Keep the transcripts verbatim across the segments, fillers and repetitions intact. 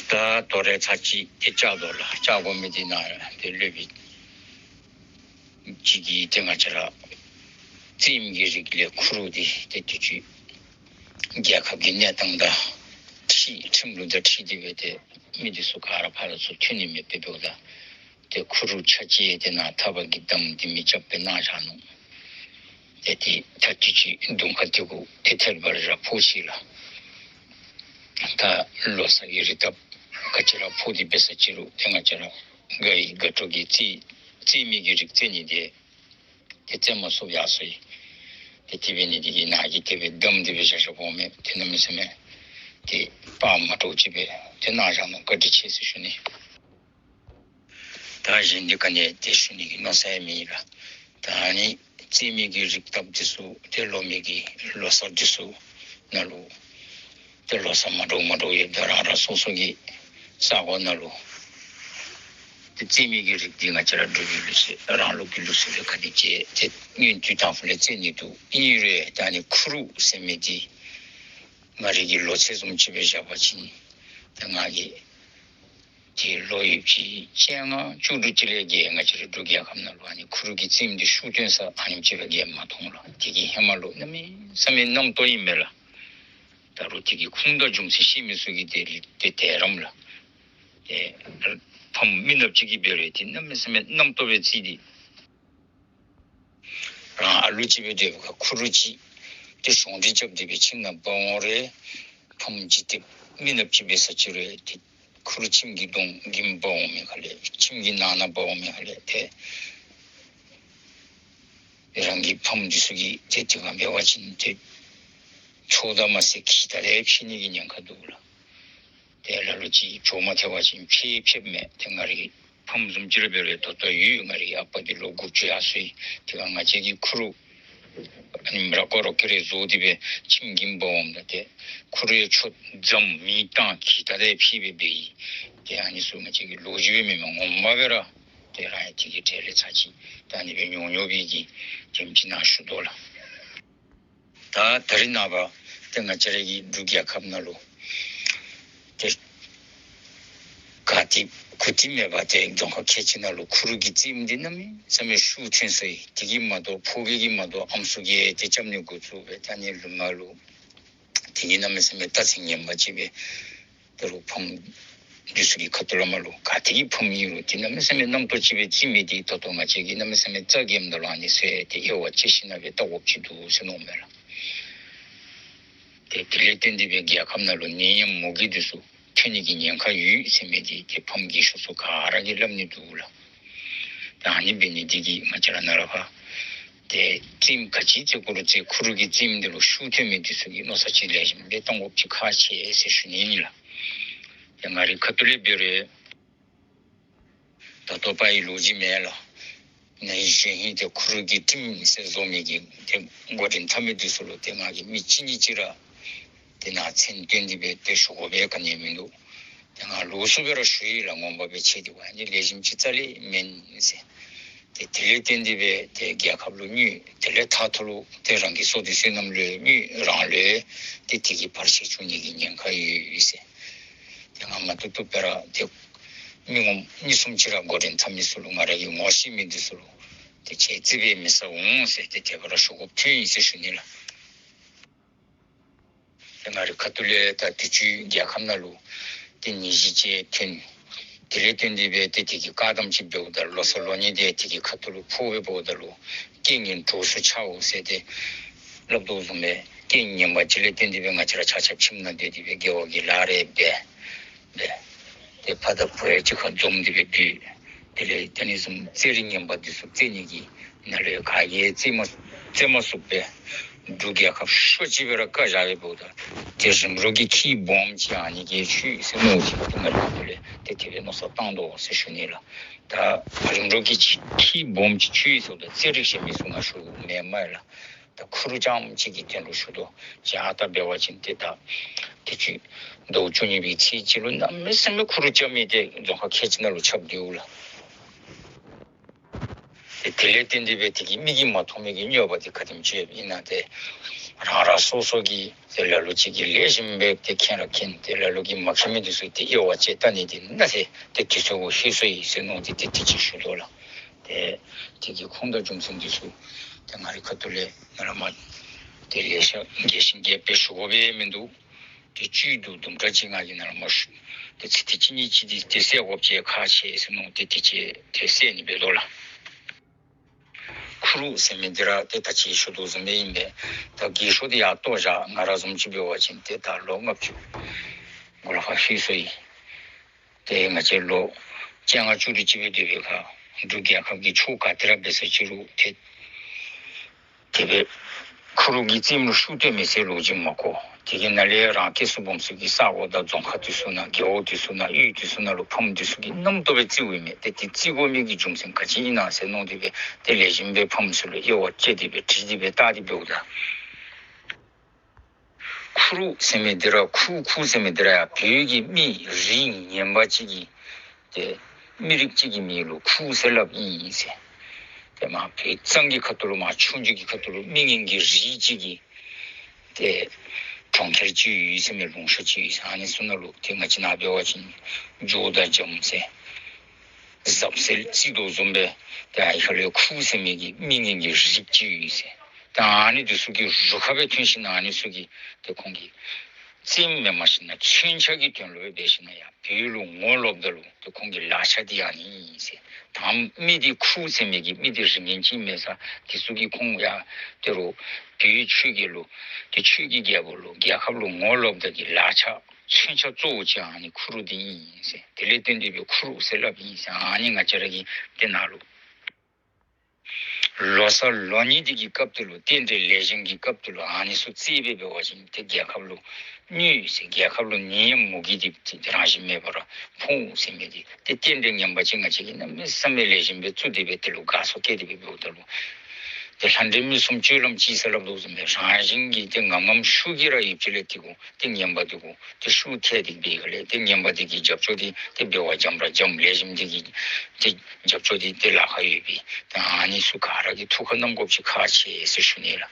ད་དོ་རུང་ཚར་གཅིག་ཏེ་བཅག་དོ་ལགས། བཅག་དགོ་མི་འདི་ནཱ་ཏེ་ལུ་སྦེ་ཅིག་གིས་ཏེ་ང་བཅས་ར་རྩེདམོ་གི་རིགས་ལས་ཁུ་རུ་འདི་ཏེ་དུས་ཅི་རྒྱལ་ཁབ་ཀྱི་གནས་སྟངས་དང་འཁྲིལ་ཁྲིམས་ལུགས་དང་འཁྲིལ་ཏེ་སྦེ་ཏེ་མི་འདི་ཚུ་ག་ར་ཕར་ཚུར་ཐོན་ནི་མེདཔ་སྦེ་འབདཝ་ད་ཏེ་ཁུ་རུ་ཆ་བཅད་དེ་ནཱ་ཐགཔ་གིས་བསྡམས་ཏེ་མེ་རྐྱབ་སྦེ་གནང་བཞག་ནུག། ཏེ་ཏེ་ད་དུས་ཅི་གདོང་ཁ་ཏེ་གུ་ཏེ་ཐལ་བར་ར་ཕོག་ཅི་ལགས། ད་ལོ་གསར་གྱི་རི་དྭགས་ག་ཅི་ར་ཕོག་སྟེ་འབད་ས་ཅི་རུང་ཏེ་ང་བཅས་ར་དགའ་ཡི་དགའ་སྤྲོ་གི་རྩེད་རྩེདམོ་གི་རིགས་རྩེད་ནི་འདི་ཏེ་རྩེད་མ་ཚུགསཔ་ཡར་སོ་ཡི། ཏེ་དེ་འབད་ནི་འདི་གིས་ནཱ་གིས་དེ་སྦེ་བསྡམས་ཏེ་སྦེ་བཞག་བཞགཔ་འོང་མས། ཏེ་གནམ་མེད་ས་མེད་ཏེ་དཔའ་མ་དྲགས་ཅིག་སྦེ་ཏེ་གནང་བཞག་ནུག། བཀའ་དྲིན་ཆེ་ཟེར་ཞུ་ནི། ད་གཞན་འདི་ག་ནི་ཏེ་ཞུ་ནི་གི་མནོ་ས་ཡང་མེད་ལགས། ད་ཨ་ནི་རྩེདམོ་གི་རིགས་བཏབ་འདི་ཚུ་ཏེ་ལོ་མི་གི་ལོ་གསར་འདི་ཚུ་ནང་ལུ་ཏེ་ལོ་གསར་མ་འདྲཝ་མ་འདྲཝ་ཡོདཔ་ད་རང་རང་སོ་སོ་གི་ས་གོ་ནང་ལུ་ཏེ་རྩེདམོ་གི་རིགས་འདི་ང་བཅས་ར་འབྲུག་གི་ལུགས་སྲོལ་རང་ལུགས་ཀྱི་ལུགས་སྲོལ་ལས་ག་དེ་ཅིག་ཏེ་སྔོན་དུས་དང་ཕུ་ལས་རྩེད་ནི་འདུག། ཨིན་རུང་ད་ཨ་ནི་ཁུ་རུ་ཟེར་མི་འདི་ང་རའི་གི་ལོ་ཚད་བཟུམ་ཅིག་སྦེ་བཞག་པ་ཅིན་ཏེ་ང་གིས་ཏེ་ལོ་ཡུདཔ་ཅིག་བཅོ་ལྔ་བཅུ་དྲུག་ཅིག་ལས་བརྒལ་ང་བཅས་རའི་འབྲུག་རྒྱལ་ཁབ་ནང་ལུ་ཨ་ནི་ཁུ་རུ་གི་རྩེདམོ་འདི་ཤུགས་ཐོན་ས་ཨ་ནེམ་ཅིག་ལས་བརྒལ་མ་མཐོང་ལགས། དེ་གི་ཧེ་མ་ལུ་གནམ་མེད་ས་མེད་རྣམ་རྟོག་ཨིན་མས་ལགས། ད་རུང་དེ་གི་ཁུངས་དང་རྒྱུ་མཚན་ཤེས་མི་ཚུ་གིས་ཏེ་ཏེ་དེ་རམ་ལགས། ཏེ་ཕམ་མི་ནགཔ་ཅིག་གིས་འབད་རུང་ཏེ་གནམ་མེད་ས་མེད་རྣམ་རྟོག་སྦེ་རྩེད་དེ་རང་ཨ་ལུ་ཅིག་སྦེ་སྡོད་པའི་ཁར་ཁུ་རུ་ཅིག་ཏེ་ཤོང་སྒྲིག་རྐྱབ་སྟེ་སྦེ་ཁྱིམ་ནང་འབག་འོང་རུང་ཕམ་ཅིག་ཏེ་མི་ནགཔ་ཅིག་འབད་ས་ཅི་རུང་ཏེ་ཁུ་རུ་ཁྱིམ་གྱི་གདོང་གི་འབག་འོང་མི་ཁ་ལས་ཁྱིམ་གྱི་ནང་ན་འབག་འོང་མི་ཁ་ལས་ཏེ་རང་གི་ཕམ་འདི་ཚུ་གིས་ཏེ་དེ་སྒང་འབད་བ་ཅིན་ཏེ་ཚོགས་དང་མ་ཟད་གྱི་ད་རེས་ཕྱེ་ནི་གི་ཉེན་ཁ་འདུག་ལགས། ཏེ་ལ་ལུ་ཅིག་བྱོག་མ་ཐལ་བ་ཅིན་ཕྱེ་ཕྱེཝ་མས། ཏེ་ང་རའི་ཕམ་བཟུམ་ཅིག་ར་འབད་རུང་ད་ལྟོ་ཡོད། ང་རའི་ཨ་པ་འདི་ལོ་དགུ་བཅུ་ཡར་སོ་ཡི། དེ་སྒང་ང་བཅས་ཀྱིས་ཁུ་རུ་ཨ་ནི་ར་ཀོ་རོ་ཀེ་རེ་བཟོ་སྟེ་སྦེ་ཁྱིམ་གྱི་འབག་འོངམ་ད་ཏེ་ཁུ་རུ་ཡང་ཆོ་འཛམ་མེ་བཏང་གི་ད་རེས་ཕྱེ་སྦེ་འབད་ཡི། ཏེ་ཨ་ནི་ཚུ་ང་བཅས་ཀྱི་ལོ་རྒྱུས་སྦེ་མེན་མས། ངོ་མ་སྦེ་ར་ཏེ་རང་ཡང་དེ་གི་གྲལ་ལས་ཚར་གཅིག་ད་ཨ་ནི་སྦེ་མྱོང་མྱོང་བའི་གི་དེམ་ཅིག་ནཱ་ཞུ་དོ་ལགས། ད་ད་རིས་ནངས་པ་ཏེ་ང་བཅས་རའི་གི་འབྲུག་རྒྱལ་ཁབ་ནང་ལུ་ཏེ་ག་ཏེ་གུ་ཏེ་མེད་པར་ཏེ་རྫོང་ཁག་ཁལ་གཅིག་ནང་ལུ་ཁུ་རུ་གི་རྩེདམོ་འདི་གནམ་མེད་ས་མེད་ཤུགས་ཐོན་སོ་ཡི། དེ་གིས་མ་དོ་ཕོ་རྒས་ཀྱིས་མ་དོ་ཨམ་སྲུ་གིས་ཏེ་རྐྱབ་ནི་འགོ་བཙུགས་སྦེ་ད་ཨ་ནི་ལུ་མ་ལུ་དེ་གིས་གནམ་མེད་ས་མེད་རྟགས་མཚན་ངན་པ་ཅིག་སྦེ་ད་རུང་ཕམ་འདི་ཚུ་གི་ཁ་ཐུག་ལས་མར་ལུ་ག་ཏེ་གི་ཕམ་ཨིན་རུང་ཏེ་གནམ་མེད་ས་མེད་རྣམ་རྟོག་ཅིག་སྦེ་རྩེད་མི་འདི་ད་ལྟོ་ང་བཅས་ཀྱིས་གནམ་མེད་ས་མེད་རྩ་འགེངསམ་ད་ལུ་ཨ་ནི་ཚུ་ཡང་ཏེ་དབྱེ་བ་ཕྱེ་ཞིན་ན་སྦེ་བལྟ་དགོཔ་ཅིག་འདུག་ཟེར་མནོཝ་མས་ལགས། ཏེ་དེ་ལས་བརྟེན་ཏེ་སྦེ་རྒྱལ་ཁབ་ནང་ལུ་ནད་ཡམས་མུ་གེ་འདི་ཚུ་ཐོན་ནི་གི་ཉེན་ཁ་ཡོད་ཟེར་མི་འདི་ཏེ་ཕམ་རྒས་ཤོས་ཚུ་ག་ར་གིས་སླབ་ནི་འདུག་ལགས། ད་ཨ་ནི་འབད་ནི་འདི་གིས་ང་བཅས་ར་ནཱ་ལས་ཕར་ཏེ་རྩེདམོ་ག་ཅི་རྩེད་དགོ་རུང་རྩེད། ཁུ་རུ་གི་རྩེདམོ་འདི་ལུ་ཤུགས་ཐོན་མི་འདི་ཚུ་གིས་མནོ་བསམ་ཅིག་ལེགས་ཤོམ་སྦེ་བཏང་དགོཔ་ཅིག་ཁག་ཆེ་ཟེར་ཞུ་ནི་ཨིན་ལགས། ཏེ་ང་རའི་ཁ་ཐུག་ལས་འབད་རུང་ད་ལྟོ་པའི་ལོ་རྒྱུས་མེན་ལགས། ནཱ་གཞེས་ཧིང་ཏེ་ཁུ་རུ་གི་ཁྲིམས་ཟེར་བཟོ་མི་གི་ཏེ་འགོ་འདྲེན་འཐབ་མི་འདི་ཚུ་ལུ་ཏེ་ང་གིས་མི་གཅིག་གཉིས་ཅིག་ར་ཏེ་ནཱ་མཚན་བཏོན་ཏེ་སྦེ་ཏེ་ཞུ་དགོ་པའི་ག་ནི་མིན་འདུག། ཏེ་ང་ལོགས་སུ་སྦེ་ར་ཞུ་ཡི་ལགས། ངོ་མ་སྦེ་ཕྱེ་སྟེ་བ་ཨ་ནི་ལེགས་ཤོམ་ཅིག་རྩ་ལས་མེན་ཟེར། ཏེ་དེ་ལས་བརྟེན་ཏེ་སྦེ་ཏེ་རྒྱལ་ཁབ་ལུ་གནོད། དེ་ལས་མཐའ་ཐུག་ལུ་ཏེ་རང་གི་བསོད་བདེ་བསོད་ནམས་ལུ་གནོད། རང་ལུ་ཏེ་དེ་གིས་བར་ཆད་བྱུང་ནི་གི་ཉེན་ཁ་ཡོད་ཟེར། ཏེ་ང་མ་བཏུབ་བཏུབ་སྦེ་ར་ཏེ་མི་ངོམ་གཉིས་གསུམ་ཅིག་ར་འགོ་འདྲེན་འཐབ་མི་ཚུ་ལུ་ང་ར་གིས་ངོ་ཤེས་མི་འདི་ཚུ་ལུ་ཏེ་ཁྱེད་རྩིས་སྦེ་མི་ཟ་འོང་ཟེར་ཏེ་དེ་སྦེ་ར་ཞུ་དགོཔ་ཐོན་ཡི་ཟེར་ཞུ་ནི་ལགས། ཏེ་ང་རའི་ཁ་ཐུག་ལས་ད་དུས་ཅི་རྒྱལ་ཁབ་ནང་ལུ་ཏེ་ནད་གཞི་ཅིག་ཐོན། དེ་ལས་བརྟེན་ཏེ་སྦེ་ཏེ་དེ་གི་བཀག་དམ་ཅིག་འབདཝ་ད་ལོ་གསར་ལོ་ཉིན་འདི་དེ་གི་ཁ་ཐུག་ལུ་ཕོག་སྦེ་འབདཝ་ད་ལུ་རྐྱེན་ངན་གྲོགས་སུ་འཆར་འོང་ཟེར་ཏེ་སླབ་དོ་བཟུམ་སྦེ་རྐྱེན་ངན་པ་ཅིག་ལས་བརྟེན་ཏེ་སྦེ་ང་བཅས་ར་ཆ་ཁྱབ་ཁྱིམ་ནང་སྡོད་དེ་སྦེ་དགེ་བ་གི་ལཱ་རེ་འབད་འབད། ཏེ་ཕ་དང་བུ་ཡང་གཅིག་ཁར་འཛོམས་ཏེ་སྦེ་སྡོད། དེ་ལས་ད་ཨ་ནི་བཟུམ་རྩེད་རིགས་ངན་པ་འདི་ཚུ་རྩེད་ནི་གི་ནང་ལུ་ག་གིས་རྩེད་མ་རྩེད་མ་ཚུགས་པས། འབྲུག་རྒྱལ་ཁབ་ཤོར་ཅི་སྦེ་ར་བཀག་བཞག་སྦེ་འབདཝ་ད་ཏེ་རིམ་གྲོ་གི་ཁྱི་སྦོམ་ཅིག་ཨ་ནི་གིས་འཁྱུ་ཟེར་མནོ་ཅི་ཏེ་ང་རའི་ཁ་ཐུག་ལས་ཏེ་དེ་སྦེ་མནོ་བསམ་བཏང་དོ་ཟེར་ཞུ་ནི་ལགས། ད་རིམ་གྲོ་གི་ཁྱི་སྦོམ་ཅིག་འཁྱུ་ཟེརཝ་ད་རྩེད་རིགས་ཤེས་མི་ཚུ་ང་ཞུ་མེན་མས་ལགས། ད་ཁུ་རུ་རྐྱངམ་གཅིག་གི་དོན་ལུ་ཞུ་དོ། ཇ་ད་འབད་བ་ཅིན་ཏེ་ད་དུས་ཅི་ཟླཝ་བཅུ་གཉིས་པའི་ཚེས་གཅིག་ལུ་གནམ་མེད་ས་མེད་ཁུ་རུ་རྐྱབ་མི་འདི་རྫོང་ཁག་ཁལ་གཅིག་ནང་ལུ་ཁྱབ་སྟེ་འདུག་ལགས། ཏེ་དེ་ལས་བརྟེན་ཏེ་སྦེ་དེ་གིས་མིག་གིས་མ་མཐོང་མི་གི་གནོད་པ་འདི་ག་དེམ་ཅིག་ཡོདཔ་ཨིན་ན་ཏེ་ རང་རང་སོ་སོ་གི་ཏེ་ལ་ལུ་ཅིག་གིས་ལེགས་ཤོམ་སྦེ་ཏེ་མཁྱེན་ར་མཁྱེན། ཏེ་ལ་ལུ་གིས་མ་མཁྱེན་མི་འདི་ཚུ་ཏེ་དབྱེ་བ་དཔྱད་བལྟ་ནི་འདི་ནང་ཏེ་ཏེ་དུས་ཚོད་གུ་ལྷོད་སོ་ཡི་ཟེར་མནོ་སྟེ་ཏེ་དེ་ཅིག་ཞུ་དོ་ལགས། ཏེ་དེ་གི་ཁུངས་དང་རྒྱུ་མཚན་འདི་ཚུ་ཏེ་ང་རའི་ཁ་ཐུག་ལས་ནཱ་ལས་མར་ཏེ་ལེ་ཤ་རྒྱས་ཤིང་རྒྱས་པ་སྦེ་ཞུ་དགོ་པས་མིན་འདུག། ཏེ་བཅུད་དུ་དུམ་གྲ་ཅིག་ང་གིས་ནཱ་ལས་མར་ཞུ། ཏེ་ཚིག་ཏེ་གཅིག་གཉིས་ཅིག་འདི་ཏེ་བསལ་དགོཔ་ཅིག་ཁག་ཆེ་ཟེར་མནོ་སྟེ་ཏེ་ཅིག་ཏེ་བསལ་ནི་འབད་དོ་ལགས། ཁུ་རུ་ཟེར་མི་འདི་ར་ཏེ་ད་ཅི་ཞུ་དོ་བཟུམ་སྦེ་ཨིན་པས། ད་རྒས་ཤོས་འདི་ཡར་ལྟོ་བཞག། ང་ར་བཟུམ་ཅིག་འབད་བ་ཅིན་ཏེ་ད་ལོ་ལྔ་བཅུ་གུ་ལུ་ཕར་ལྷོད་སོ་ཡི། ཏེ་ང་བཅས་ལོ་བཅོ་ལྔ་བཅུ་དྲུག་ཅིག་སྦེ་སྡོད་པའི་ཁར་འབྲུག་རྒྱལ་ཁབ་ཀྱི་ཕྱོགས་ག་ཏེ་ར་འབད་ས་ཅིག་རུང་ཏེ་དེ་སྦེ་ཁུ་རུ་གི་རྩེདམོ་ལུ་ཤུགས་སྟོན་མི་ཟེར་ལོ་རྒྱུས་མ་གོ། དེ་གི་ནང་ལས་རང་སྐྱེས་སུ་འབུམ་ཚུ་གི་ས་གོ་དང་རྫོང་ཁག་འདི་ཚུ་ནང་རྒེད་འོག་འདི་ཚུ་ནང་གཡུས་འདི་ཚུ་ནང་ལུ་ཕམ་འདི་ཚུ་གིས་རྣམ་རྟོག་སྦེ་རྩེདཔ་ཨིན་མས། ཏེ་དེ་རྩེད་དགོ་མི་གི་རྒྱུ་མཚན་ག་ཅི་ཨིན་ན་ཟེར་མནོ་སྟེ་སྦེ་ཏེ་ལེགས་ཤོམ་སྦེ་ཕམ་ཚུ་ལུ་དབྱེ་བ་དཔྱད་དེ་སྦེ་དྲིས་ཏེ་སྦེ་བལྟ་སྟེ་འབདཝ་ད། ཁུ་རུ་ཟེར་མི་འདི་ར་ཁུ་ཁུ་ཟེར་མི་འདི་ར་ཡང་བོད་ཀྱི་མི་རིགས་ངན་པ་ཅིག་གི་ཏེ་མི་རིགས་ཅིག་གི་མིང་ལུ་ཁུ་ཟེར་སླབ་ཨིན་ཟེར། ཏེ་མར་བོད་གཙང་གི་ཁ་ཐུག་ལུ་མར་ཆོས་རྒྱུད་ཀྱི་ཁ་ཐུག་ལུ་མི་ངན་གྱི་རིགས་ཅིག་གི་ཏེ་གྲོང་ཁྱེར་ཅིག་ཡོད་ཟེར་མས། ལུང་ཤོད་ཅིག་ཡོད་ཟེར། ཨ་ནི་ཚུ་ནང་ལུ་ཏེ་ང་བཅས་ནཱ་འབད་བ་ཅིན་འཇོ་དང་འཇམ་ཟེར་ཟབ་ཟེར་རྩི་དོ་བཟུམ་སྦེ་ཏེ་ཨ་ནི་ཁ་ལས་ཁུ་ཟེར་མི་གི་མི་ངན་གྱི་རིགས་ཅིག་ཡོད་ཟེར། ད་ཨ་ནི་འདི་ཚུ་གི་རུ་ཁག་སྦེ་ཐོན་ཞིན་ན་ཨ་ནི་ཚུ་གིས་ཏེ་ཁོང་གི་རྩེདམོ་མེན་པར་ཞིན་ན་མཚོན་ཆ་གི་དོན་ལུ་སྦེ་འབད་ཞིན་ན་ཡར་བོད་ལུ་ངོ་ལོགཔ་ད་ལུ་ཏེ་ཁོང་གི་ལག་ཆ་འདི་ཨ་ནི་ཨིན་ཟེར། ད་མི་འདི་ཁུ་ཟེར་མི་གི་མི་འདི་རིགས་ངན་ཅིག་མས་ས། འདི་ཚུ་གིས་ཁོང་ཡར་ཏེ་རུ་བོད་ཆོས་རྒྱལ་ལུ་ཏེ་ཆོས་ཀྱི་རྒྱལ་པོ་ལུ་རྒྱལ་ཁབ་ལུ་ངོ་ལོགཔ་ད་གི་ལག་ཆ་མཚོན་ཆ་གཙོ་བོ་ཅིག་ཨ་ནི་ཁུ་རུ་འདི་ཨིན་ཟེར། དེ་ལས་བརྟེན་ཏེ་སྦེ་ཁུ་རུ་ཟེར་སླབ་ཨིན་ཟེར། ཨ་ནི་ང་བཅས་ར་གིས་ཏེ་ནཱ་ལུ་ལོ་གསར་ལོ་རྙིང་འདི་གི་སྐབས་ད་ལུ་རྟེན་འབྲེལ་ལེགས་ཤོམ་གྱི་སྐབས་ད་ལུ་ཨ་ནི་ཚུ་རྩེད་སྦེ་འབད་བ་ཅིན་ཏེ་རྒྱལ་ཁབ་ལུ་གནོད་ཟེར། རྒྱལ་ཁབ་ལུ་ནད་ཡམས་མུ་གེ་འདི་ཏེ་རང་བཞིན་མེད་པར་ཕོག་འོང་ཟེར་མི་འདི་ཏེ་རྟེན་འབྲེལ་ངན་པ་ཅིག་ང་བཅས་ཀྱིས་གནམ་མེད་ས་མེད་ལེགས་ཤོམ་སྦེ་བཙུགས་ཏེ་སྦེ་དེ་ལུ་དགའ་ཚོར་བསྐྱེད་དེ་སྦེ་འབདཝ་ད་ལུ་ཏེ་ལྷ་འདྲེ་མི་གསུམ་སྤྱོད་ལམ་གཅིག་ཟེར་སླབ་དོ་བཟུམ་སྦེ་རང་བཞིན་གྱིས་ཏེ་ངམ་ངམ་ཤུགས་ཀྱིས་ར་ཡུདཔ་ཅིག་ལས་དེ་གུ་ཏེ་ངན་པ་འདི་གུ་ཏེ་ཤུགས་ཐལ་ཏེ་སྦེ་ཁ་ལས་ཏེ་ངན་པ་འདི་གི་རྒྱབ་སྐྱོར་འདི་ཏེ་འབད་བ་འཇམ་ར་འཇམ། ལེགས་ཤོམ་འདི་གི་ཏེ་རྒྱབ་སྐྱོར་འདི་ཏེ་ལཱ་ཁག་ཡོད་པས། ཏེ་ཨ་ནི་ཚུ་ག་ར་གིས་ཐུགས་ཁར་བསྣམ་དགོཔ་ཅིག་ཁག་ཆེ་ཟེར་ཞུ་ནི་ལགས།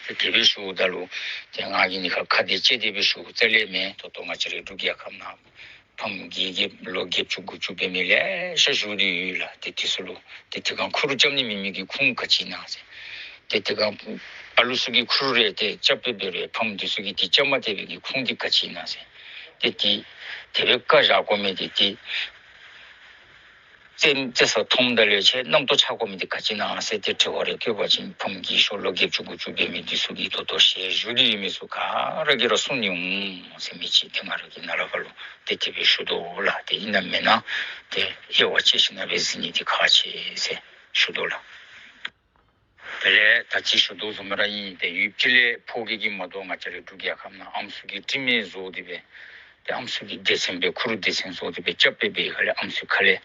ཏེ་དེ་སྦེ་ཞུཝ་ད་ལུ་ཏེ་ང་གིས་ནི་ཁ་ཁ་བརྡ་བཅད་དེ་སྦེ་ཞུ་རྩ་ལས་མེན། ད་ལྟོ་ང་བཅས་རའི་འབྲུག་རྒྱལ་ཁབ་ནང་ཕམ་རྒས་རྒསཔ་ལོ་བརྒྱད་ཅུ་དགུ་བཅུ་འབད་མི་ལེ་ཤ་བཞུགས་ཏེ་ཡོད་ལགས། ཏེ་དེ་ཚུ་ལུ་ཏེ་དེ་སྒང་ཁུ་རུ་རྐྱབ་ནི་མེད་མི་གི་ཁུངས་ག་ཅི་ཨིན་ན་ཟེར། ཏེ་དེ་སྒང་ཨ་ལུ་ཚུ་གིས་ཁུ་རུ་རེ་ཏེ་རྐྱབ་སྦེ་འབད་རུང་ཕམ་འདི་ཚུ་གིས་ཏེ་རྐྱབ་མ་སྟེར་བའི་གི་ཁུངས་འདི་ག་ཅི་ཨིན་ན་ཟེར། ཏེ་དེ་དེ་སྦེ་བཀའ་བཞག་དགོ་མི་འདི་ཏེ་རྩེད་རྩེད་ས་མཐོངམ་ད་ལས་ཆེ་རྣམ་རྟོག་འཆར་དགོ་མི་འདི་ག་ཅི་ཨིན་ན་ཟེར་ཏེ་དྲི་བ་རེ་བཀོད་པ་ཅིན་ཕམ་རྒས་ཤོས་ལོ་བརྒྱད་ཅུ་དགུ་བཅུ་འབད་མི་འདི་ཚུ་གིས་ད་ལྟོ་ཞལ་བཞུགས་ཏེ་ཡོད་མི་ཚུ་ག་ར་གིས་ར་གསུང་ནི་འོང་ཟེར་མི་ཅིག་ཏེ་ང་ར་གིས་ནཱ་ལས་ཕར་ལུ་ཏེ་དེ་སྦེ་ཞུ་དོ་ལགས། ཏེ་ཨིན་ན་མེན་ན་ཏེ་དབྱེ་བ་དཔྱད་ཞིན་ན་སྦེ་གཟིགས་ནི་འདི་ཁག་ཆེ་ཟེར་ཞུ་དོ་ལགས། དེ་ལས་ད་ཅི་ཞུ་དོ་བཟུམ་ར་ཨིན། ཏེ་ཡུདཔ་ཅིག་ལས་ཕོ་རྒས་ཀྱིས་མ་དོ་ང་བཅས་རའི་འབྲུག་རྒྱལ་ཁབ་ནང་ཨམ་སྲུ་གི་དྲི་མེད་བཟོ་སྟེ་སྦེ་ཏེ་ཨམ་སྲུ་གི་སྡེ་ཚན་སྦེ་ཁུ་རུ་སྡེ་ཚན་བཟོ་སྟེ་སྦེ་རྐྱབ་སྦེ་འབད་ཁ་ལས་ཨམ་སྲུ་ཁ་ལས་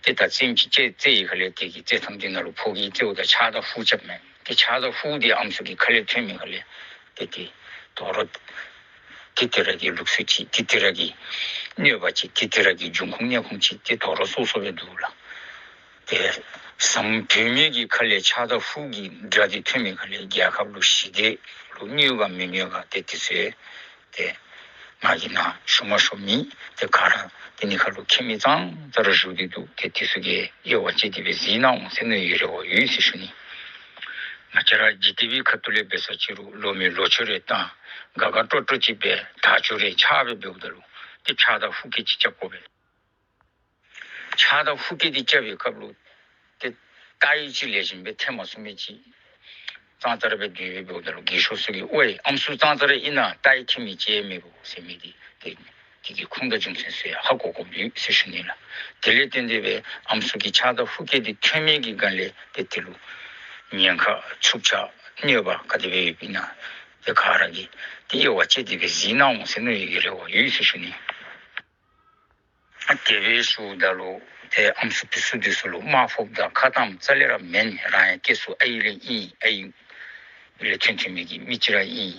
ཏེ་ད་རྩེདམོ་ཅིག་རྩེད་རྩེད་ཡི་ཁ་ལས་དེ་གི་རྩེད་ཐངས་འདི་ནང་ལུ་ཕོ་རྒས་རྩེདཔ་ད་ཕྱག་དང་ཧུ་རྐྱབ་མས། ཏེ་ཕྱག་དང་ཧུ་འདི་ཨམ་སྲུ་གི་ཁ་ལས་ཐོན་མི་ཁ་ལས་ཏེ་ཏེ་དོ་རུང་ཏེ་དེ་ར་གི་ལུགས་སྲོལ་ཅིག་ཏེ་དེ་ར་གི་གནོད་པ་ཅིག་ཏེ་དེ་ར་གི་འབྱུང་ཁུངས་གནས་ཁུངས་ཅིག་ཏེ་དོ་རུང་སོ་སོ་སྦེ་འདུག་ལགས། ཏེ་ཟམ་བུད་མེད་ཀྱི་ཁ་ལས་ཕྱག་དང་ཧུ་གི་སྒྲ་འདི་ཐོན་མི་ཁ་ལས་རྒྱལ་ཁབ་ལུ་ཞི་བདེ་ལུ་གནོད་ག་མི་གནོད་ག་ཏེ་དེ་ཚུ་ཏེ་ང་གིས་ནཱ་ཞུ་མ་ཞུ་མི་ཏེ་ག་ར་ཏེ་ནི་ཁ་ལུ་མཁྱེན་མི་ཙང་ཙ་ར་བཞུགས་ཏེ་འདུག། ཏེ་དེ་ཚུ་གིས་དབྱེ་བ་དཔྱད་དེ་སྦེ་གཟིགས་གནང་འོང་ཟེར་མནོ་བའི་རེ་བ་ཡོད་ཟེར་ཞུ་ནི། ང་བཅས་ར་འཇིག་རྟེན་པའི་ཁ་ཐུག་ལས་འབད་ས་ཅིག་རུང་ལོ་མི་ལོ་མཆོད་རེ་བཏང་དགའ་དགའ་སྤྲོ་སྤྲོ་ཅིག་སྦེ་དར་ལྕོག་རེ་འཕྱར་སྦེ་འབདཝ་ད་ལུ་ཏེ་ཕྱག་དང་ཧུ་སྐད་ཅིག་རྐྱབ་དགོ་པས། ཕྱག་དང་ཧུ་སྐད་འདི་རྐྱབ་པའི་སྐབས་ལུ་ཏེ་རྟ་ཡི་ཅིག་ལེགས་ཤོམ་སྦེ་འཐེན་མ་ཚུགས་མི་ཅིག་ཙང་ཙ་ར་སྦེ་སྡོད་སྦེ་འབདཝ་ད་ལུ་རྒས་ཤོས་ཚུ་གིས་ཨོའི་ཨམ་སྲུ་ཙང་ཙ་ར་ཨིན་ན་རྟ་ཡི་འཐེན་མི་ཅིག་མེད་པོ་ཟེར་མི་འདི་ཏེ་དེ་གི་ཁུངས་དང་རྒྱུ་མཚན་ཚུ་ཡང་ཧ་གོ་དགོཔ་ཡོད་ཟེར་ཞུ་ནི་ལགས། དེ་ལས་བརྟེན་ཏེ་སྦེ་ཨམ་སྲུ་གི་ཕྱག་དང་ཧུ་སྐད་འདི་ཐོན་མི་གི་སྒང་ལས་ཏེ་དེ་ལུ་ཉེན་ཁ་འཚུབ་ཆ་གནོད་པ་ག་དེ་སྦེ་ཡོདཔ་ཨིན་ན་ཏེ་ག་ར་གིས་ཏེ་དབྱེ་བ་དཔྱད་དེ་སྦེ་གཟིགས་གནང་འོང་ཟེར་མནོ་བའི་གི་རེ་བ་ཡོད་ཟེར་ཞུ་ནི། དེ་སྦེ་ཞུཝ་ད་ལུ་ཏེ་ཨམ་སྲུ་ཕུད་སུ་འདི་ཚུ་ལུ་དམའ་ཕབ་དང་ཁ་གཏམ་རྩ་ལས་ར་མེན། རང་ཡང་སྐྱེས་སུ་ཨའི་ལས་ཨིན། ཨའི་ལས་ཐོན་ཐོན་མི་གི་མི་ཅིག་ར་ཨིན།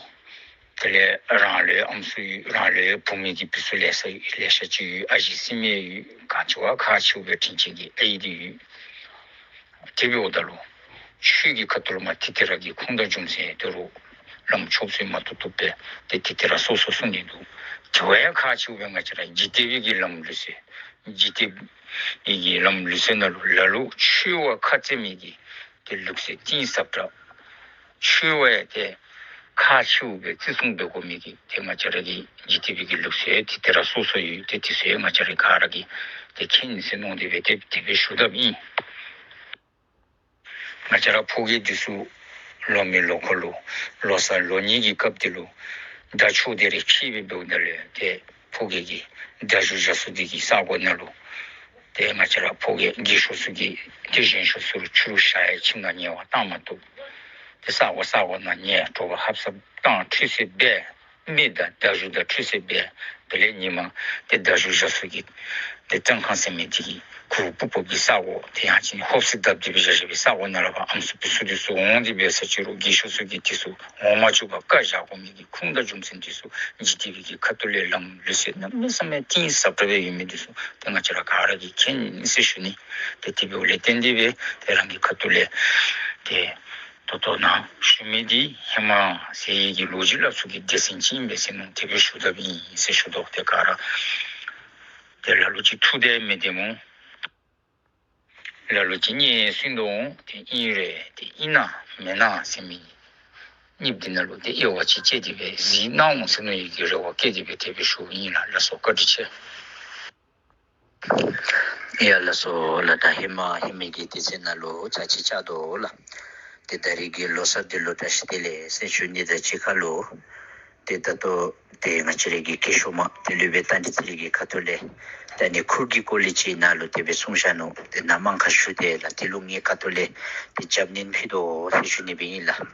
དེ་ལས་རང་ལུ་ཡང་ཨམ་སྲུ་ཡོད། རང་ལུ་ཡང་བུ་མེད་ཀྱི་ཕུད་སུ་ལེ་ཤ་ལེ་ཤ་ཅིག་ཡོད། ཨ་ཞེ་སྲིང་མོ་ཡོད། ག་ཅི་བ་ཁག་ཆེཝ་སྦེ་དྲིན་ཅན་གྱི་ཨའི་འདི་ཡོད། དེ་འབདཝ་ད་ལུ་ ཆོས་ཀྱི་ཁ་ཐུག་ལུ་མ་ཏི་ཏི་ར་གི་ཁུངས་དང་རྒྱུ་མཚན་དེ་རུ་བླམ་ཆོསཔ་ཚུ་མ་ཐུབ་ཐུབ་སྦེ་ཏེ་ཏི་ཏི་ར་སོ་སོ་གསུང་ནི་འདུག། དེ་བ་ཡང་ཁག་ཆེཝ་སྦེ་ང་བཅས་ར་འཇིག་རྟེན་པའི་གི་ལམ་ལུགས་སྲོལ་འཇིག་རྟེན་པའི་གི་ལམ་ལུགས་སྲོལ་ནང་ལུ་ལ་ལུ་ཆོས་བ་ཁ་འཛེམ་མི་གི་ཏེ་ལུགས་སྲོལ་གཏིང་ཟབ་དྲགས། ཆོས་བ་ཡང་ཏེ་ཁག་ཆེཝ་སྦེ་བརྩི་སྲུང་འབད་དགོ་མི་གི་ཏེ་ང་བཅས་ར་གི་འཇིག་རྟེན་པའི་གི་ལུགས་སྲོལ་ཏི་ཏི་ར་སོ་སོ་ཡོད། ཏེ་དེ་ཚུ་ཡང་ང་བཅས་ར་ག་ར་གིས་ཏེ་མཁྱེན་ཟེར་མནོ་སྟེ་སྦེ་ཏེ་དེ་སྦེ་ཞུ་དཔ་ཨིན། ང་བཅས་ར་ཕོ་རྒྱས་འདི་ཚུ་ལོ་མེ་ལོ་འཁོར་ལུ་ལོ་གསར་ལོ་གཉིས་ཀྱི་སྐབས་འདི་ལུ་དར་ལྕོག་དེ་རེ་འཁྱིད་སྦེ་འབདཝ་ད་ལུ་ཏེ་ཕོ་རྒྱས་ཀྱི་དར་ལྕོག་བཞག་ས་འདི་གི་ས་གོ་ནང་ལུ་ཏེ་ང་བཅས་ར་ཕོ་རྒྱས་རྒས་ཤོས་ཚུ་གིས་ཏེ་གཞོན་ཤོས་ཚུ་ལུ་ཆུ་ལུ་ཤ་ཡང་ཁྱིམ་ནང་ཉལ་བར་བཏང་མ་བཏུབ། ཏེ་ས་གོ་ས་གོ་ནང་ཉལ་དྲོ་པ་ཧབ་སར་བཏང་ཁྲུས་གསོལ་འབད། མེ་དང་དར་ལྕོག་དང་ཁྲུས་གསོལ་འབད། དེ་ལས་ཉིནམ་ཏེ་དར་ལྕོག་བཞག་ས་གི་ཏེ་བཙོན་ཁང་ཟེར་མི་འདི་གི་གུར་སྤུབ་སྤུབ་ཀྱི་ས་གོ་ཏེ་ཡང་ཅིན་ཧོབ་སི་བརྡབ་སྟེ་སྦེ་བཞག་བཞག་པའི་ས་གོ་ནང་ལུ་ཕར་ཨམ་སྲུ་བུ་སྲུ་འདི་ཚུ་འོང་སྟེ་འབད་ས་ཅིག་རུང་རྒས་ཤོས་ཚུ་གིས་འདི་ཚུ་འོང་མ་བཅུག་པར་བཀག་བཞག་དགོ་མི་གི་ཁུངས་དང་རྒྱུ་མཚན་འདི་ཚུ་འཇིག་རྟེན་པའི་གི་ཁ་ཐུག་ལས་ལམ་ལུགས་སྲོལ་གནམ་མེད་ས་མེད་གཏིང་ཟབ་དྲགས་སྦེ་ཡོད་མི་འདི་ཚུ་ཏེ་ང་བཅས་ར་ག་ར་གིས་མཁྱེན་ཟེར་ཞུ་ནི། ཏེ་དེ་འབདཝ་ལས་བརྟེན་ཏེ་སྦེ་ཏེ་རང་གི་ཁ་ཐུག་ལས་ཏེ་ད་ལྟོ་ནཱ་ཞུ་མི་འདི་ཧེ་མ་ཟེར་བའི་གི་ལོ་རྒྱུས་སླབ་ས་གི་སྡེ་ཚན་ཅིག་ཨིན་པས་ཟེར་མནོ་སྟེ་སྦེ་ཞུ་དཔ་ཨིན་ཟེར་ཞུ་དོ། ཏེ་ག་ར་ཏེ་ལ་ལུ་ཅིག་ཐུགས་བདེ་མི་བདེ་སྨོ། ལ་ལུ་ཅིག་སྙན་གསན་དོ་འོང་། ཏེ་ཨིན་རུང་ཏེ་ཨིན་ན་མེན་ན་ཟེར་མི་གཉིས་འདི་ནང་ལུ་ཏེ་དབྱེ་བ་ཅིག་དཔྱད་དེ་སྦེ་གཟིགས་གནང་འོང་ཟེར་མནོ་བའི་གི་རེ་བ་བསྐྱེད་དེ་སྦེ་དེ་སྦེ་ཞུཝ་ཨིན་ལགས། ལགས་སོ། བཀའ་དྲིན་ཆེ། ཡ་ལགས་སོ་ལགས། ད་ཧེ་མ་ཧེ་མའི་གི་སྡེ་ཚན་ནང་ལུ་ཚར་གཅིག་བཅར་དོ་ལགས། ཏེ་ད་རིས་ཀྱི་ལོ་གསར་འདི་ལུ་བཀྲ་ཤིས་བདེ་ལེགས་ཟེར་ཞུ་ནི་དང་གཅིག་ཁར་ལུ་ཏེ་ད་ལྟོ་ཏེ་ང་བཅས་ར་གི་རྒས་ཤོས་མ་ཏེ་སློབ་དཔོན་རྟ་མགྲིན་ཚེ་རིང་གི་ཁ་ཐུག་ལས་ད་ནི་ཁུར་གྱི་སྐོར་ལས་ཅིག་ནཱ་ལུ་དེ་སྦེ་གསུངས་བཞག་ནུག། ཏེ་ནཱ་མང་ཁ་ཞུ་སྟེ་ལགས། དེ་ལུ་ངེའི་ཁ་ཐུག་ལས་ཏེ་རྒྱབ་སྣོན་ཕུལ་དོ་ཟེར་ཞུ་ནི་སྦེ་ཨིན་ལགས།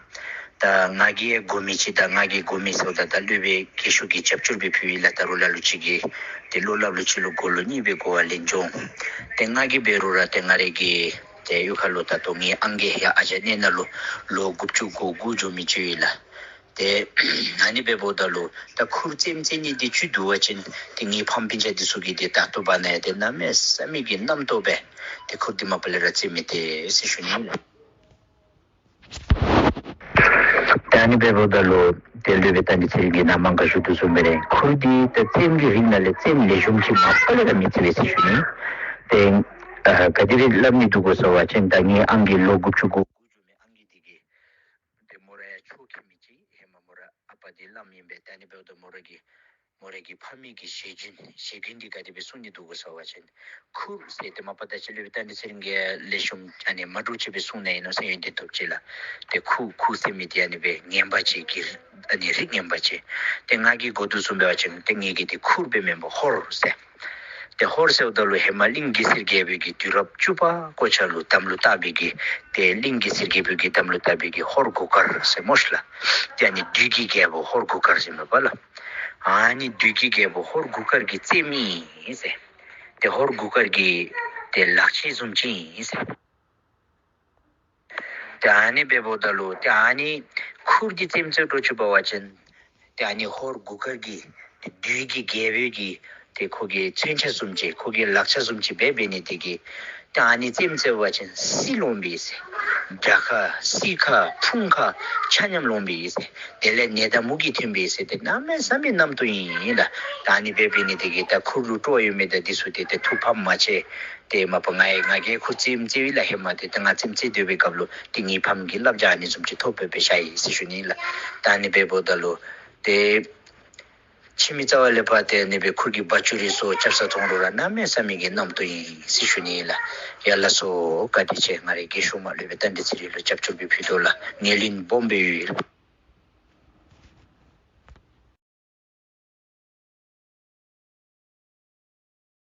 ད་ང་གིས་གོ་མི་ཅིག་ད་ང་གིས་གོ་མི་ཟེརཝ་ད་ད་སློབ་དཔོན་རྒས་ཤོས་ཀྱིས་རྒྱབ་སྐྱོར་སྦེ་ཕུལ་ཡི་ལགས། ད་རུང་ལ་ལུ་ཅིག་གིས་ཏེ་བློ་སླབ་ལུ་ཅིག་ལུ་གོ་ལུ་གཉིས་སྦེ་གོ་བ་ལེན་འགྱོ་འོང་། ཏེ་ང་གིས་འབད་རུང་ར་ཏེ་ང་རའི་གི་ཏེ་གཡུས་ཁ་ལུ་ད་ལྟོ་ངེའི་ཨང་རྒས་ཡར་ཨ་ཅག་གནས་ནང་ལུ་ལོ་དགུ་བཅུ་གོ་དགུ་འགྱོ་མི་ཅིག་ཡོད་ལགས། ཏེ་ཨ་ནི་འབདཝ་ད་ལུ་ད་ཁུར་རྩེདམོ་རྩེ་ནི་འདི་ཅིག་འདུག་པ་ཅིན་ཏེ་ངེའི་ཕམ་སྤུན་ཆ་འདི་ཚུ་གིས་ཏེ་ད་ལྟོ་བར་ན་ཡང་ཏེ་གནམ་མེད་ས་མེད་ཀྱི་རྣམ་རྟོག་སྦེ་ཏེ་ཁུར་འདི་མ་པ་ལས་ར་རྩེ་མི་སྟེར་ཟེར་ཞུ་ནི་ཨིན་ལགས། ད་ཨ་ནི་འབདཝ་ད་ལུ་ཏེ་སློབ་དཔོན་རྟ་མགྲིན་ཚེ་རིང་གིས་ནཱ་མང་ཁ་ཞུ་དོ་བཟུམ་སྦེ་ར་ཁུར་འདི་ད་རྩེདམོ་གི་རིགས་ནང་ལས་རྩེདམོ་ལེགས་ཤོམ་ཅིག་མ་པ་ལས་ར་མི་རྩེ་བས་ཟེར་ཞུ་ནི། ཏེ་ཨ་ག་དེ་སྦེ་སླབ་ནི་འདུག་གོ་ཟེར་བ་ཅིན་ད་ངེའི་ཨང་རྒས་ལོ་དགུ་བཅུ་གོ་དགུ་འགྱོ་མི་ཨང་རྒས་འདི་གིས་ཏེ་མོ་ར་ཡང་ཆོས་མཁྱེན་མི་ཅིག། ཧེ་མ་མོ་ར་ཨ་པ་འདི་བླམ་ཨིན་པས། ད་ཨ་ནི་འབདཝ་ད་མོ་ར་གི་མོ་ར་གི་ཕ་མེས་ཀྱི་ཞལ་རྒྱུན་ཞལ་རྒྱུན་འདི་ག་དེ་སྦེ་སྲུང་ནི་འདུག་གོ་ཟེར་བ་ཅིན་ཁུར་ཟེར་ཏེ་མ་པ་ད་ཅི་སློབ་དཔོན་རྟ་མགྲིན་ཚེ་རིང་གིས་ལེགས་ཤོམ་ཨ་ནི་མ་འདྲཝ་ཅིག་སྦེ་གསུངས་ནུག་ཨིན་ནོ་ཟེར་ཡོན་ཏན་ཐོབ་ཅི་ལགས། ཏེ་ཁུར་ཁུར་ཟེར་མི་འདི་ཨ་ནི་སྦེ་ངན་པ་ཅིག་གི་ཨ་ནི་རིགས་ངན་པ་ཅིག། ཏེ་ང་གིས་གོ་དོ་བཟུམ་འབད་བ་ཅིན་ཏེ་ངེ་གི་འདི་ཁུར་སྦེ་མེན་པར་ཧོར་ཟེར། ཏེ་ཧོར་ཟེརཝ་ད་ལུ་ཧེ་མ་གླིང་གེ་སར་རྒྱལ་པོའི་གི་དུས་རབས་བཅུ་པ་གོ་ཆ་ལུ་དམ་ལུ་བཏགས་པའི་གི་ཏེ་གླིང་གེ་སར་རྒྱལ་པོའི་གི་དམ་ལུ་བཏགས་པའི་གི་ཧོར་གུར་དཀར་ཟེར་སྨོ་ཤི་ལགས། ཏེ་ཨ་ནི་བདུད་ཀྱི་རྒྱལ་པོ་ཧོར་གུར་དཀར་ཟེར་མས་པ་ལགས། ཨ་ནི་བདུད་ཀྱི་རྒྱལ་པོ་ཧོར་གུར་དཀར་གྱི་རྩེདམོ་ཨིན་ཟེར། ཏེ་ཧོར་གུར་དཀར་གྱི་ཏེ་ལག་ཆས་བཟུམ་ཅིག་ཨིན་ཟེར། ཏེ་ཨ་ནི་འབདཝ་ད་ལུ་ཏེ་ཨ་ནི་ཁུར་འདི་རྩེདམོ་རྩེ་དོ་ཅིག་འབད་བ་ཅིན་ཏེ་ཨ་ནི་ཧོར་གུར་དཀར་གྱི་ཏེ་བདུད་ཀྱི་རྒྱལ་པོའི་གི་ཏེ་ཁོ་གི་མཚོན་ཆ་བཟུམ་ཅིག་ཁོ་གི་ལག་ཆ་བཟུམ་ཅིག་འབད་འབད་ནི་དེ་གིས་ཏེ་ཨ་ནི་རྩེདམོ་རྩེ་བ་ཅིན་སྲི་ལོང་པས་ཟེར། དགྲ་ཁ་སྲི་ཁ་ཕུང་ཁ་ཆ་མཉམ་ལོང་པས་ཟེར། དེ་ལས་ནད་དང་མུ་གེ་ཐོན་པས་ཟེར་ཏེ་གནམ་མེད་ས་མེད་རྣམ་རྟོག་ཨིན་ལགས། ད་ཨ་ནི་འབད་འབད་ནི་དེ་གིས་ད་ཁུར་ལུ་སྤྲོ་བ་ཡོད་མི་དང་འདི་ཚུ་ཏེ་ཏེ་ཐུགས་ཕམ་མ་ཆེ། ཏེ་མ་པ་ང་ཡང་ང་གིས་ཁུར་རྩེདམོ་རྩེ་བས་ལགས། ཧེ་མ་ཏེ་ད་ང་རྩེདམོ་རྩེ་སྡོད་པའི་སྐབས་ལུ་ཏེ་ངེའི་ཕམ་གྱིས་བསླབ་བྱ་ཨ་ནི་བཟུམ་ཅིག་ཐོབ་སྦེ་སྦེ་བཞག་ཡི་ཟེར་ཞུ་ནི་ལགས། ད་ཨ་ནི་འབདཝ་ད་ལུ་ཏེ་ཕྱི་མི་རྩ་བ་ལས་ཕར་ཏེ་ཨ་ནི་སྦེ་ཁུར་གྱི་བ་ཅུ་རི་སོགས་རྐྱབ་ས་མཐོང་རུང་ར་གནམ་མེད་ས་མེད་ཀྱི་རྣམ་རྟོག་ཨིན་ཟེར་ཞུ་ནི་ལགས། ཡ་ལགས་སོ། བཀའ་དྲིན་ཆེ། ང་རའི་རྒས་ཤོས་མ་སློབ་དཔོན་རྟ་མགྲིན་ཚེ་རིང་ལུ་རྒྱབ་སྐྱོར་སྦེ་ཕུལ་དོ་ལགས། ངོས་ལེན་སྦོམ་སྦེ་ཡོད།